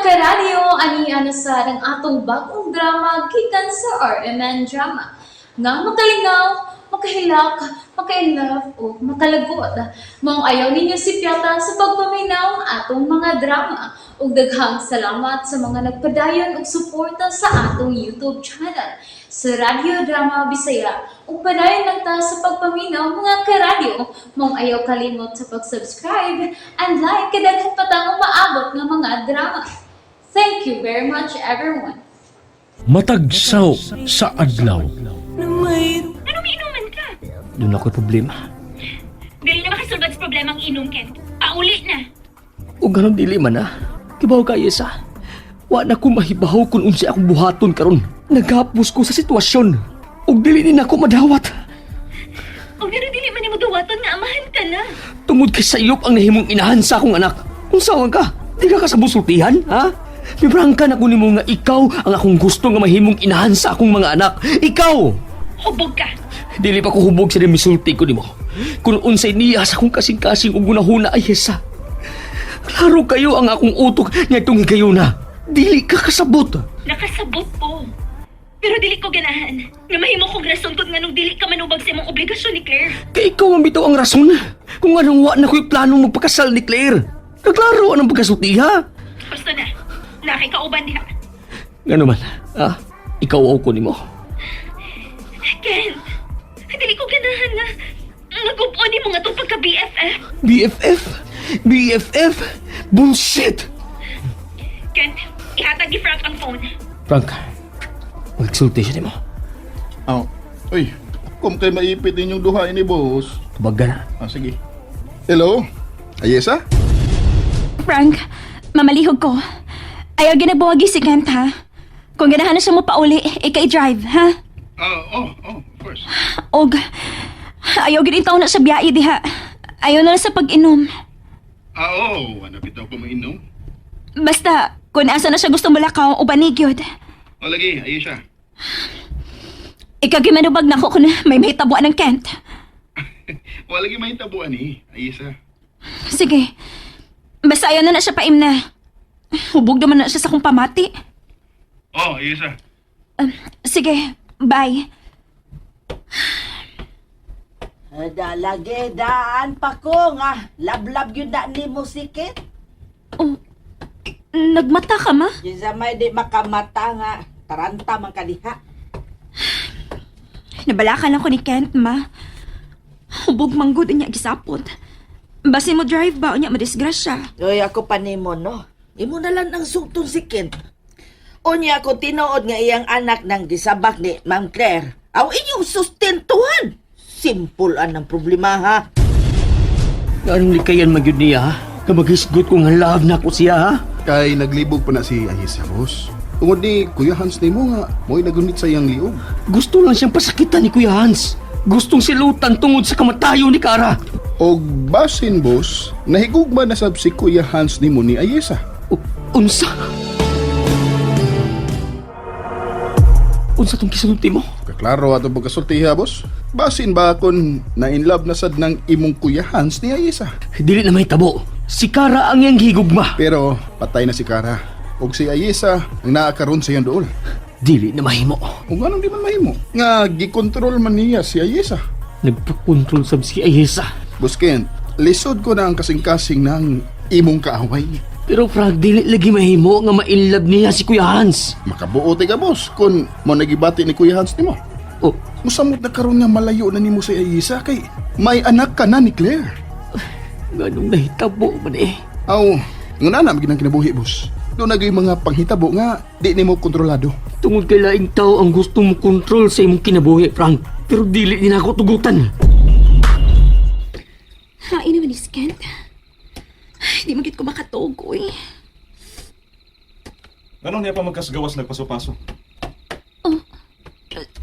Karadyo, ani na sa ang atong bagong drama gikan sa RMN Drama. Nga makalingaw, makahilak, maka-inlove o makalagot. Maong ayaw ninyo sipyata sa pagpaminaw ang atong mga drama. Ug daghang salamat sa mga nagpadayon og suporta sa atong YouTube channel sa Radyo Drama Bisaya. Ug padayon lang ta sa pagpaminaw, mga karadyo. Maong ayaw kalimot sa pag-subscribe and like kay daghan pa tang umaabot nga mga drama. Thank you very much, everyone. Matagsaw sa adlaw. Anong inuman ka? Doon ako'y problema. Dili na makasulbad sa problema ang inom, Ken. Pauli na. O ganun dili man ah. Kibaw ka, Yesa. Wa na ko mahibaw kung unsay akong buhaton karon. Naghapos ko sa sitwasyon. Ug dili ni nako madawat. O pero dili man nimo duwaton nga amahan ka na. Tungod kay sayop ang nahimong inahan sa akong anak. Unsa man ka? Di ka kasabusultihan, ha? Mibrangka na ko nimo nga ikaw ang akong gusto nga mahimong inahan sa akong mga anak. Ikaw! Hubog ka. Dili pa ko hubog sa misulti ko nimo. Kung unsay niya sa akong kasing-kasing ug gunahuna ay hesa. Klaro kayo ang akong utok niadtong higayuna. Dili ka kasabot. Nakasabot po. Pero dili ko ganahan. Nga mahimo kong rason kung nganong dili ka manubag sa imong obligasyon ni Claire. Kay ikaw ang bitaw ang rason. Kung anong wa na ko'y planong magpakasal ni Claire. Kaklaro anong pagkasulti ha? Basta na. Nakikauban diha. Ngano man, ha? Ikaw ako nimo. Ken, dili ko ganahan nga nagupon nimo nga itong pagka-BFF. BFF? BFF? Bullshit! Ken, ihatag ni Frank ang phone. Frank, magsulti siya nimo. Oh. Uy, kung kay maipit ninyong duha ini, boss. Tubaga na. Ah, sige. Hello? Ayesa? Frank, mamalihog ko. Ayaw ginabuwagi si Kent, ha? Kung ganahan na siya mo pauli, ikay drive, ha? Oh, of course. Og, ayaw ginitaw na sa biyahe diha. Ayaw na lang sa pag-inom. Ah, oh, ano bitaw ko mainom? Basta, kung asa na siya gusto mulakaw o banigyod. O lagi, Ayesha. Ikaw gimanubag na ko kung may mahitabuan ng Kent. Wala lagi mahitabuan eh, Ayesha. Sige. Basta ayaw na na siya paimna. Hubog naman na siya sa kong pamati. Oh, Ayesha. Sige, bye. Da, lagi, daan pa ko nga. Lablab yun na ni mo sikit. Oh, nagmata ka, ma? Yung sa may di makamata nga. Taranta man kadiha. Nabalakan lang ko ni Kent, ma. Hubog manggod niya gisapot. Basin mo drive ba o niya madisgrasya. Uy, ako pa nimo, no? Imo na lang ang sugtong si Kent. Unya ako tinuod nga iyang anak nang gisabak ni Ma'am Claire. Aw inyong sustentuhan. Simple ang problema ha. Anong likayan magyud niya ha? Kamaghisgot ko nga love na ko siya ha? Kay naglibog pa na si Ayesha, boss. Tungod ni Kuya Hans nimo nga, mo'y nagunit sa iyang liog. Gusto lang siyang pasakitan ni Kuya Hans. Gustong silutan tungod sa kamatayo ni Kara. Og basin, boss, nahigugma na sab si Kuya Hans nimo ni Ayesha. Unsa? Unsa tong kisulti mo? Kaklaro ato pagkasulti ha, boss. Basin ba kun na in love na sad ng imong Kuya Hans ni Ayesha? Dili na may tabo. Si Kara ang iyang higugma. Pero patay na si Kara. Og si Ayesha ang naa karon sa iyang duol. Dili na mahimo. Ug anong di man mahimo? Nga gikontrol man niya si Ayesha. Nagpakontrol sab si Ayesa. Boss Kent, lisod ko na ang kasing-kasing ng imong kaaway. Pero Frank, dili lagi mahimo nga ma-inlove niya si Kuya Hans. Makabuo ka, boss, kung mo nagibati ni Kuya Hans nimo. Oh, Musamot na karon nga malayo na nimo si Ayesha kay may anak ka na ni Claire. Nganong nahitabo man eh. Aw, nguna na maging kinabuhi, boss. Doon na gyud mga panghitabo nga di nimo kontrolado. Tungod kay laing tao ang gusto mo kontrol sa imong kinabuhi, Frank. Pero dili ni nako tugutan. Hain naman ni Kent. Ay, di magit ko makatog, uy. Anong niya pa magkasgawas nagpaso-paso?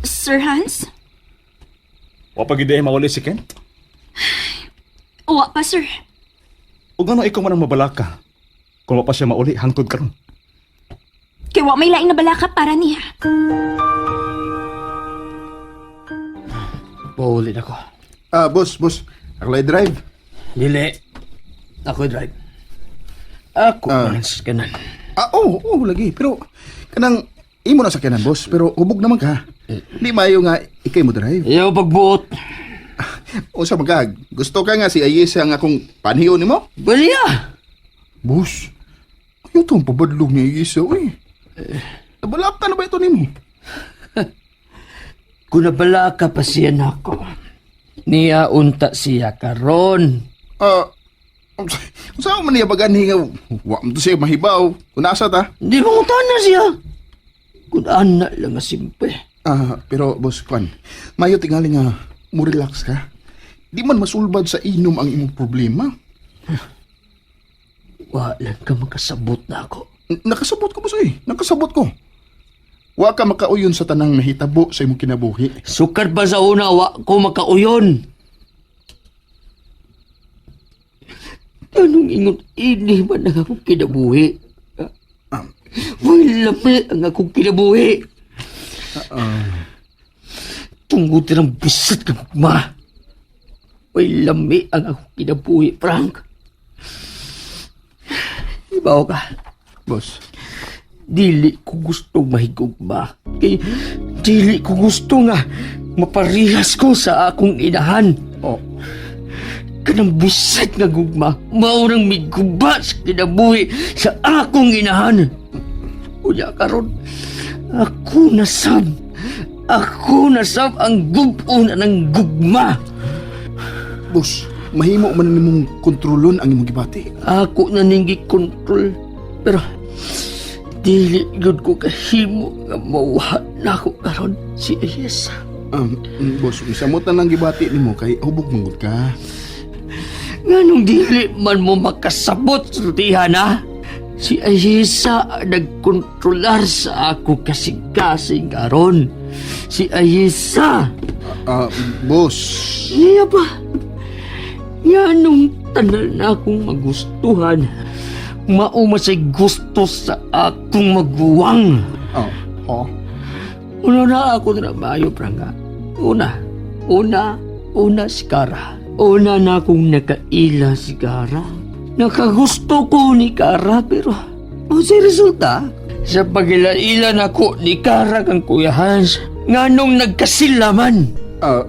Sir Hans? Wa pa gid ay mauli si Kent? Uwa pa, sir. Ug ano ikaw man ang mabalaka? Kung wa pa siya mauli hangtod karon. Kay wa may laing nabalaka para niya. Paulit ako. Ah, boss, boss, ako lay drive. Dili. Ako drive. Ako Ah. man sa kanan. Ah, oo, oh, lagi. Pero kanang imo na sakyanan, boss, pero hubog naman ka. Di maayo nga ikay mo drive. Ayaw pagbuot. Unsa man ka? Gusto ka nga si Ayesa ang akong panhiyon nimo? Baliya! Boss, ayaw tong pabadlong ni Ayesa, uy. Nabalak ka na ba ito nimo? Kung nabala ka pa siya nako. Niya unta siya karon. Ah, unsa man niya baganhi nga wa man to siya mahibaw. Kung nasa ta? Di mangutana siya. Kung ana lang nga simple. Ah, pero boss Kwan, mayo tingali nga mo relax ka. Di man masulbad sa inom ang imong problema. Wa lang ka makasabot na ako. Nakasabot ko, boss eh. Nakasabot ko. Wa ka makauyon sa tanang nahitabo sa imong kinabuhi. Sukad pa sa una, wa ko makauyon. Anong ingon ini man ang akong kinabuhi? Way lami ang akong kinabuhi. Tungod ng bisat ka gugma. Way lami ang akong kinabuhi, Frank. Ibaw ka. Boss, Dili ko gusto mahigugma. Kay dili ko gusto nga maparihas ko sa akong inahan. oh, Kanang busat nga gugma, mao nang miguba sa kinabuhi sa akong inahan. Unya karon, ako nasab. Ako nasab ang gubon ng gugma. boss, mahimo man nimong kontrolon ang imong gibati. Ako na ning gikontrol. Pero dili gyud ko kahimo nga mawala na ako karon si Elias. Boss, isamot na lang gibati nimo kay hubog manggod ka. Nganong dili man mo makasabot sultihan ha? Si Ayesa ang nagkontrolar sa ako kasing-kasing karon. Si Ayesa. Ah, boss. Niya ba? Nganong tanan na akong magustuhan. Mauma say gusto sa akong maguwang. Oh, oh. Una na ako na maayo, prangka. Una, una, una si Kara. Una na akong nakaila si Kara. Nakagusto ko ni Kara, pero ang sa resulta, sa pagila-ila nako ni Kara kang Kuya Hans, nganong nagkasila man. Ah,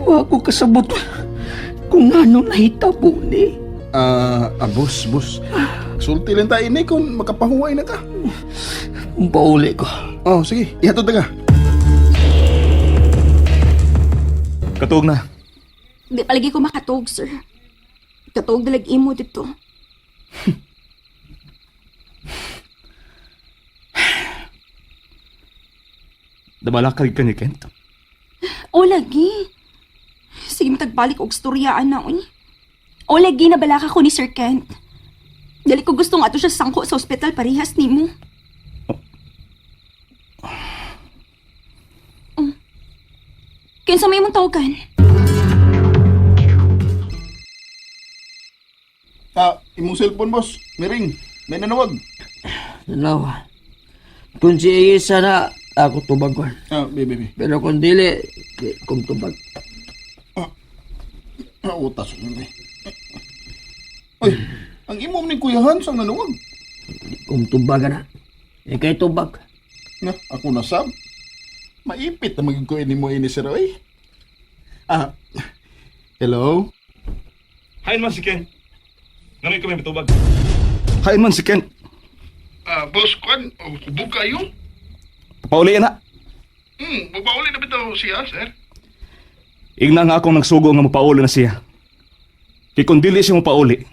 Wa ko kasabot kung nganong nahitabo ni. Boss, boss. Sulti lang tayo ini kung makapahuway na ka. Kung pauli ko. Oh, sige, ihatod na ka. Katuog na. Di palagi ko makatuog, sir. Katuog dalag imo dito. Nabalaka ka ni Kent. O lagi. Sige, matagbalik og storyaan na, uy. O lagi, nabalaka ko ni Sir Kent. Dali ko gustong ato siya sangko sa ospital parehas nimo. Oh. Kinsa may imong tawagan? Ah, imong cellphone, boss. May ring. May nanawag. Nanawa. Kung si Ayesa na, ako tubagon. Ah, baby, baby. Pero kung dili, di kong tubag. Ah, utas. Uy, ang imong ni Kuya Hans ang nanawag. Kung tubag na. Ikay tubag. Na, ako nasab. Maipit na maging ko ini mo ini sir, oy. Ah, hello? Hain man si Kent. Nganoy kami mitubag. Hain man si Kent. Ah, boss, kwan, hubog kayo? Papauli na. Mapauli na bitaw siya, sir. Igna nga akong nagsugo nga mopauli na siya. Kay kung dili siya mopauli,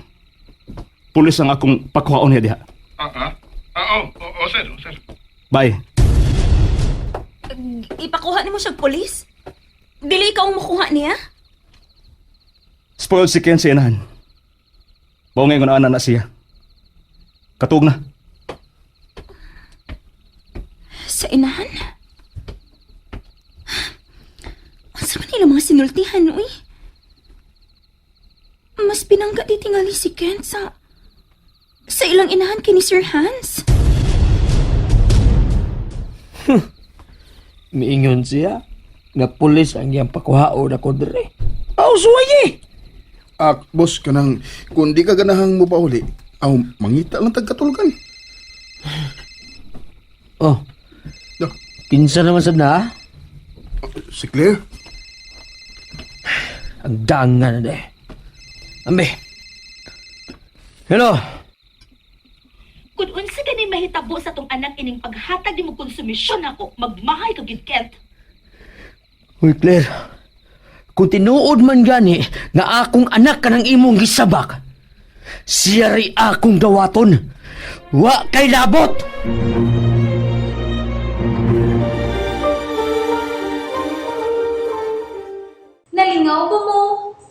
pulis ang akong pakuhaon niya diha. Ah, ah. Ah, oh, oh, oh, sir, oh, sir. Bye. Ipakuha nimo siya polis? Dili ikaw ang makuha niya? Spoiled si Ken sa inahan. Mao ngayon ana na siya. Katug na. Sa inahan? Unsa man nila mga sinultihan, uy? Mas pinangga di tingali si Kent sa ilang inahan kini Sir Hans. Miingon siya nga pulis ang iyang pakuhaon ako dire. Aw, suway eh! Ah, boss, kanang, kung di ka ganahang mo pauli, Aw, mangita lang tagkatulgan. Oh, No, kinsa naman sab na? Ah? si Claire? Ang dangan na de. Ambe. Hello. Kung unsa gani mahitabo sa tong anak ining paghatag nimo konsumisyon ako, magmahay ka gid Kent. Uy, Claire. Kung tinuod man gani nga akong anak kanang imong gisabak, siya ri akong dawaton. Wa kay labot! Nalingaw ba mo?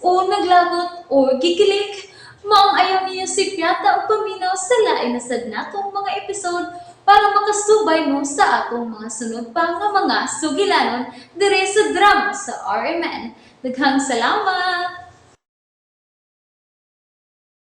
O naglagot o gikilig? Maong ayaw niyo si Piata o paminaw sa lain na sad natong mga episode para makasubay mo sa atong mga sunod pa nga mga sugilanon dire sa drama sa RMN. Daghang salamat!